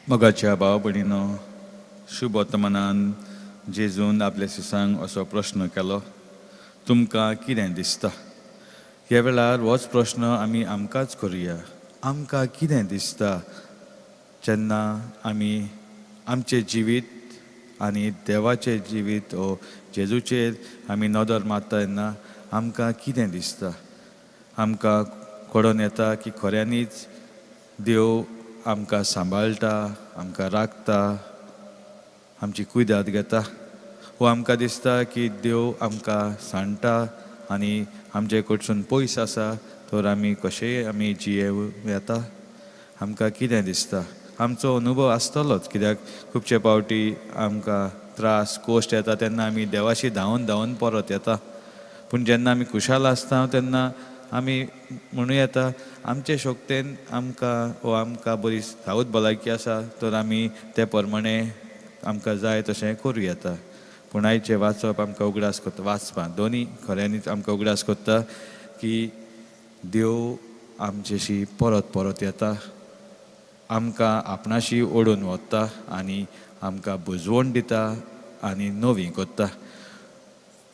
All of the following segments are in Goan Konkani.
मोगाच्या भाव भयणीनो, शुभवर्तमानान जेजून आपल्या शिसांक असो प्रश्न केलो, तुमकां कितें दिसता? ह्या वेळार होच प्रश्न आमी आमकांच करुया. आमकां कितें दिसता जेन्ना आमी आमचें जिवीत आनी देवाचें जिवीत ओ जेजूचेर आमी नदर मारता तेन्ना आमकां कितें दिसता? आमकां कळोन येता की खऱ्यांनीच देव आमकां सांबाळटा, आमकां राखता, आमची कुयदाद घेता, वो आमकां दिसता की देव आमकां सांडटा आनी आमचे कडसून पयस आसा, तर आमी कशेंय आमी जियेवं येता? आमकां कितें दिसता? आमचो अनुभव आसतलोच, कित्याक खुबशे पावटी आमकां त्रास कोश्ट येता तेन्ना आमी देवाशी धांवन धांवन परत येता. पूण जेन्ना आमी खुशाल आसता तेन्ना आमी म्हणूं येता, आमचे शक्तेन आमकां वो आमकां बरी सावध भलायकी आसा तर आमी ते प्रमाणे आमकां जाय तशें करूं येता. पूण आयचें वाचप आमकां उगडास करता, वाचपां दोनी खऱ्यांनीच आमकां उगडास करता की देव आमचेशी परत परत येता, आमकां आपणाशी ओडून व्हरता आनी आमकां बुजवण दिता आनी नवी करता.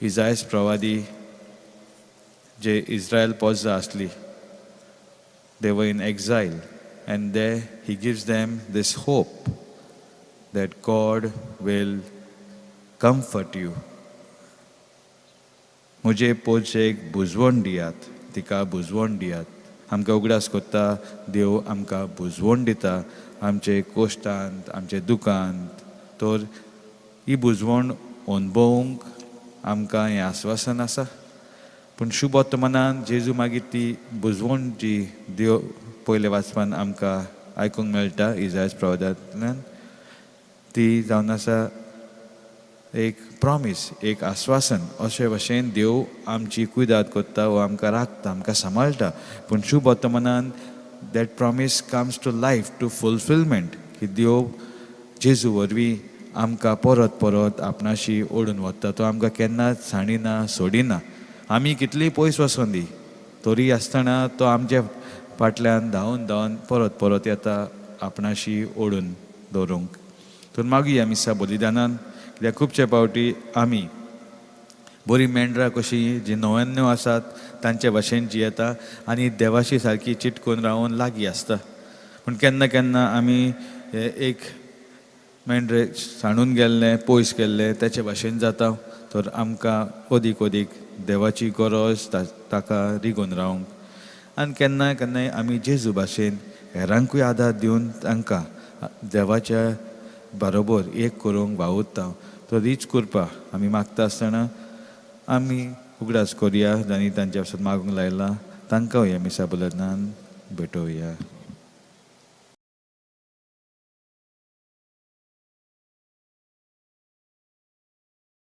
इजायस प्रवादी जे इस्रायल पोजा आसली, they were in exile, and there he gives them this hope that God will comfort you. म्हजे पोजशेक बुजवण दियात, तिका बुजवण दियात. आमकां उगडास करता, देव आमकां बुजवण दिता आमचे कोश्टांत, आमचे दुकांत. तर ही बुजवण अणभवूंक आमकां हें आस्वासन आसा. पूण शुभवर्तमानान जेजू मागीर ती बुजवण जी देव पयले वाचपान आमकां आयकूंक मेळटा इजायस प्रवादांतल्यान, ती जावन आसा एक प्रॉमीस, एक आस्वासन. अशे भशेन देव आमची कुयदाद करता वो आमकां राखता, आमकां सांबाळटा. पूण शुभवर्तमानान that promise comes to life, to fulfillment, की देव जेजू वरवीं आमकां परत परत आपणाशी ओडून वता. तो आमकां केन्नाच सांडिना, सोडिना. आमी कितलीय पयस वचोन दी, तरी आसतना तो आमच्या फाटल्यान धांवन धांवन परत परत येता आपणाशी ओडून दवरूंक. तर मागीर मिसा बलिदानान, कित्याक खुबशे पावटी आमी बरीं मेंढरां कशीं जीं 99 आसात तांचे भाशेन जियेता आनी देवाशी सारकी चिटकून रावन लागीं आसता. पूण केन्ना केन्ना आमी हे एक मेंढरे सांडून गेल्ले, पयस गेल्ले तेचे भाशेन जाता. तर आमकां अदीक अदीक देवाची गरज, ताका रिगून रावंक. आनी केन्ना केन्नाय आमी जेजू भाशेन हेरांकूय आदार दिवन तांकां देवाच्या बरोबर एक करूंक वावुरता. तर हीच कृपा आमी मागता आसतना आमी उगडास करुया जांणी तांच्या पासत मागूंक लायलां, तांकां ह्या मिसा बलिदानान भेटोवया.